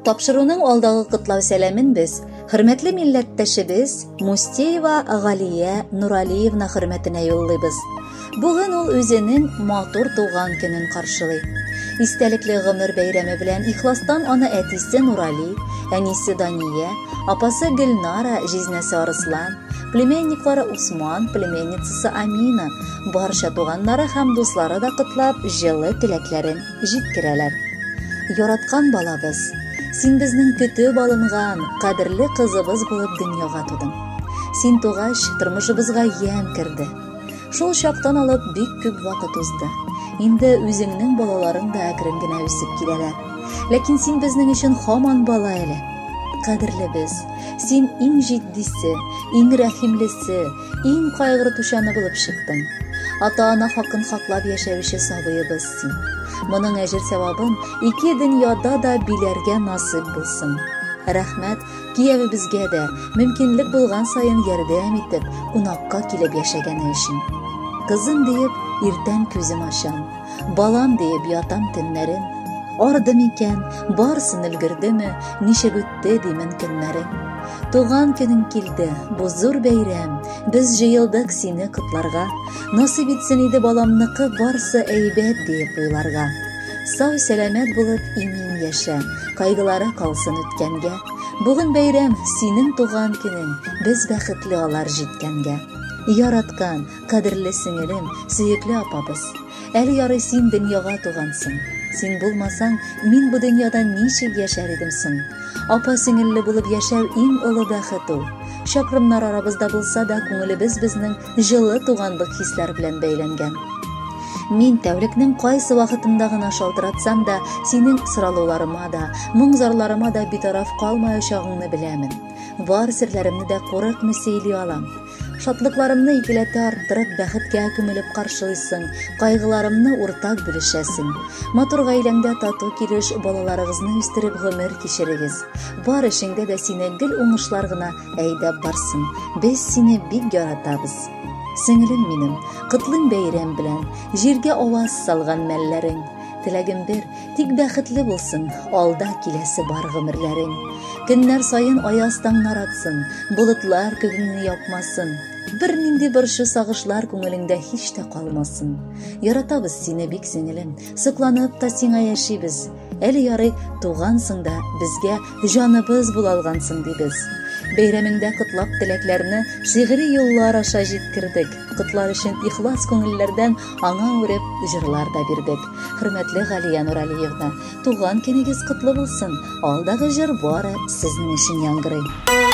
Тапшыруның алдагы котлау сәламен без хөрмәтле милләттәшебез Мустеева Галия Нуралиевна хөрмәтенә юллыйбыз. Бүген ул үзенең матур туган көнен каршылый. Истәлекле гомер бәйрәме белән ихластан аны әтисе Нурали, әнисе Дания, апасы Гөлнара, җизнәсе Арыслан, племянниклары Усман, племянницасы Амина, барча туганнары һәм дуслары да котлап, җылы теләкләрен җиткерәләр. Яраткан балабыз, син безнең көтеп алынган, кадерле кызыбыз булып дөньяга тудың. Син тугач, тормышыбызга ямь керде. Шул чактан алып бик күп вакыт узды. Инде үзеңнең балаларың да әкрен генә үсеп киләләр. Ләкин син безнең өчен һаман бала әле. Кадерлебез, син иң җитдисе, иң рәхимлесе, иң кайгыртучаны булып чыктың. Ата-ана хакын хаклап яшәүче сабыебыз син. Моның әҗер-сәвабын ике дөньяда да биләргә насыйп булсын. Рәхмәт, Киявебезгә дә, мөмкинлек булган саен ярдәм итеп, кунакка килеп яшәгәне өчен. Кызым диеп, иртән күзем ачам. Балам диеп ятам төннәрен. Арды микән, барсын өлгердеме, ничек үтте димен көннәрең. Туган көнең килде, бу зур бәйрәм, без җыелдык сине котларга. Насыйп итсен иде баламныкы барсы әйбәт диеп уйларга. Сау сәламәт булып имин яшә, кайгылары калсын үткәнгә. Бүген бәйрәм, синең туган көнең, без бәхетле алар җиткәнгә. Яраткан, кадерле сеңелем, сөекле апабыз. Әле ярый син дөньяга тугансың. Син булмасаң, мин бу дөньяда ничек яшәр идем соң? Апа сеңелле булып яшәү иң олы бәхет ул. Чакрымнар арабызда булса да, күңелебез безнең җылы туганлык хисләр белән бәйләнгән. Мин тәүлекнең кайсы вакытында гына шалтыратсам да, синең соралуларыма да, моң-зарларыма да битараф калмаячагыңны беләмен. Бар серләремне дә курыкмый сөйли алам. Шатлыкларымны икеләтә арттырып, бәхеткә күмелеп каршылыйсың, кайгыларымны уртак бүлешәсең. Матур гаиләңдә тату килеш балаларыгызны үстереп гомер кичерегез. Бар эшеңдә дә сине гел уңышлар гына Әйдәп барсын, без сине бик яратабыз. Сеңелем минем, котлыйм бәйрәм белән, җиргә аваз салган мәлләрең. Теләгем бер, тик бәхетле булсын, алда киләсе бар гомерләрең. Көннәр саен аяз таңнар атсын, болытлар күгеңне япмасын. Бернинди борчу сагышлар күңелеңдә һич тә калмасын. Яратабыз сине бик, сеңелем, сокланып та сиңа яшибез. Әле ярый тугансың да, безгә җаныбыз була алгансың, дибез. Бәйрәмеңдә котлап теләкләрне шигъри юллар аша җиткердек. Котлар өчен ихлас күңелләрдән аңа үреп җырлар да бирдек. Хөрмәтле Галия Нуралиевна, туган көнегез котлы булсын. Алдагы җыр бары сезнең өчен яңгырый.